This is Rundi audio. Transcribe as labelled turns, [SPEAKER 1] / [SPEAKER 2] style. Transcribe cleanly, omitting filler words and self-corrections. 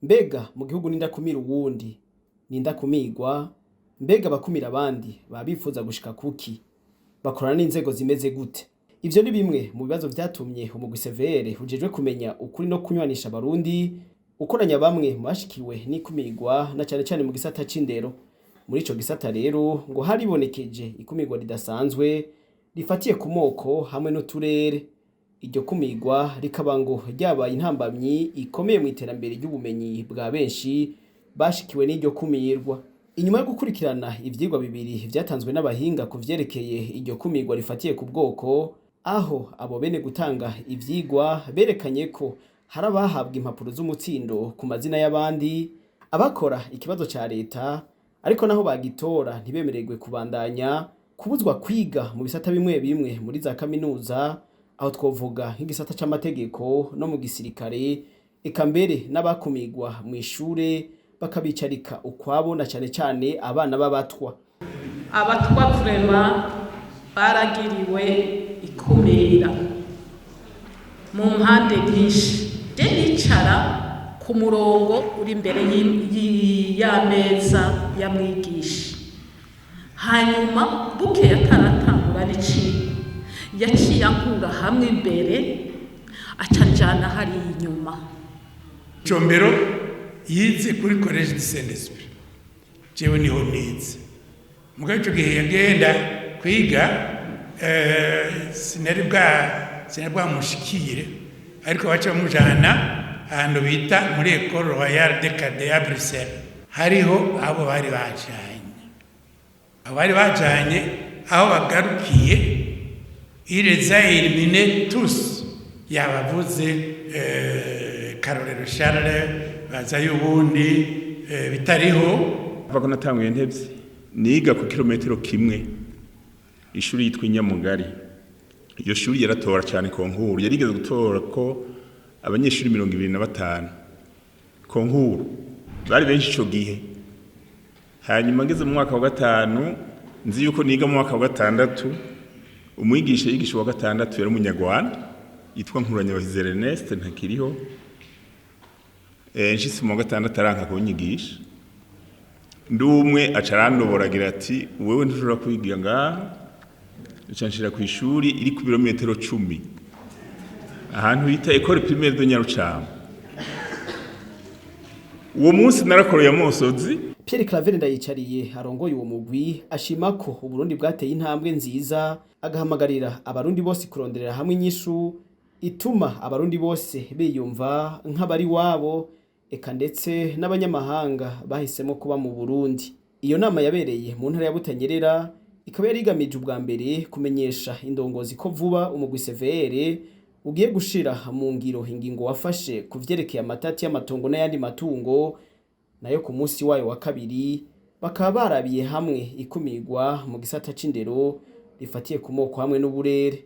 [SPEAKER 1] Mbega mu gihugu nindakumira uwundi, nindakumirwa? Mbega abakumira abandi baba bifuza gushika kuki? Bakorana n'inzego zimeze gute? Ivyo ni bimwe mu bibazo vyatumye umugwi CVR ujejwe kumenya ukuri no kunywanisha Abarundi ukoranya bamwe mu bashikiwe n'ikumirwa, na cane cane mu gisata c'indero. Muri ico gisata rero ngo haribonekeje ikumirwa ridasanzwe rifatiye ku moko hamwe n'uturere. Iryo kumirwa rikaba ngo ryabaye intambamyi ikomeye mu iterambere ry'ubumenyi bwa benshi bashikiwe n'iryo kumirwa. Inyuma yo gukurikirana ivyigwa bibiri vyatanzwe n'abahinga ku vyerekeye iryo kumirwa rifatiye ku bwoko, aho abo bene gutanga ivyigwa berekanye ko hari abahabwa impapuro z'umutsindo ku mazina y'abandi, abakora ikibazo ca leta ariko naho bagitora ntibemererwe kubandanya, kubuzwa kwiga mu bisata bimwe bimwe muri za kaminuza, aho twovuga nk'igisata c'amategeko no mu gisirikare, eka mbere n'abakumirwa mw'ishure bakabicarika ukwabo, na cane cane abana b'Abatwa.
[SPEAKER 2] Abatwa vraiment baragiriwe ikumira mu mpande nyinshi. Je nicara ku murongo uri imbere y'ameza ya mwigisha, hanyuma bukeye ataratangura n'icigwa, yaciye ankura hamwe imbere, aca njana hariya inyuma.
[SPEAKER 3] Combero yize kuri Collège de Saint-Esprit, jewe niho nize. Mugabo ico gihe yagenda kwiga, sinari bwamushikire, ariko baca bamujana ahantu bita muri École Royale de Cadets à Bruxelles. Hariho abo bari bajanye, abo bari bajanye aho bagarukiye, il les a éliminés tous. Yabavuze Karorero Charles bazayo, ubundi bitariho.
[SPEAKER 4] Kuva ko natanguye ntevye, niga ku kilometero kimwe, ishuri yitwa Inyamugari. Iyo shuri yaratora cyane concours, yarigeze gutora ko abanyeshuri 25 concours, bari benshi ico gihe. Hanyuma ngeze mu mwaka wa gatanu, nzi yuko niga mu mwaka wa gatandatu, umwigisha yigisha wa gatandatu yari Umunyarwanda yitwa Nkuranyabahizi Ernest, ntakiriho. Nshitse mu wa gatandatu aranka kunyigisha ndi umwe, aca arandobora agira ati: "Wewe ntushobora kwiga ngaha." Aca nshira kw'ishuri iri ku birometero 10, ahantu bita École Primaire de Nyarucama. Uwo munsi narakoroye amosozi.
[SPEAKER 1] Pierre Claver Ndayicariye arongoye uwo mugwi ashima ko Uburundi bwateye intambwe nziza, agahamagarira Abarundi bose kuronderera hamwe inyishu ituma Abarundi bose biyumva nk'abari wabo, eka ndetse n'abanyamahanga bahisemo kuba mu Burundi. Iyo nama yabereye mu ntara ya Butanyerera ikaba yari igamije ubwa mbere kumenyesha indongozi ko vuba umugwi CVR ugiye gushira mu ngiro ingingo wafashe ku vyerekeye amatati y'amatongo n'ayandi matungo. Nayo ku munsi wayo wa kabiri bakaba barabiye hamwe ikumirwa mu gisata c'indero rifatiye ku moko hamwe n'uburere.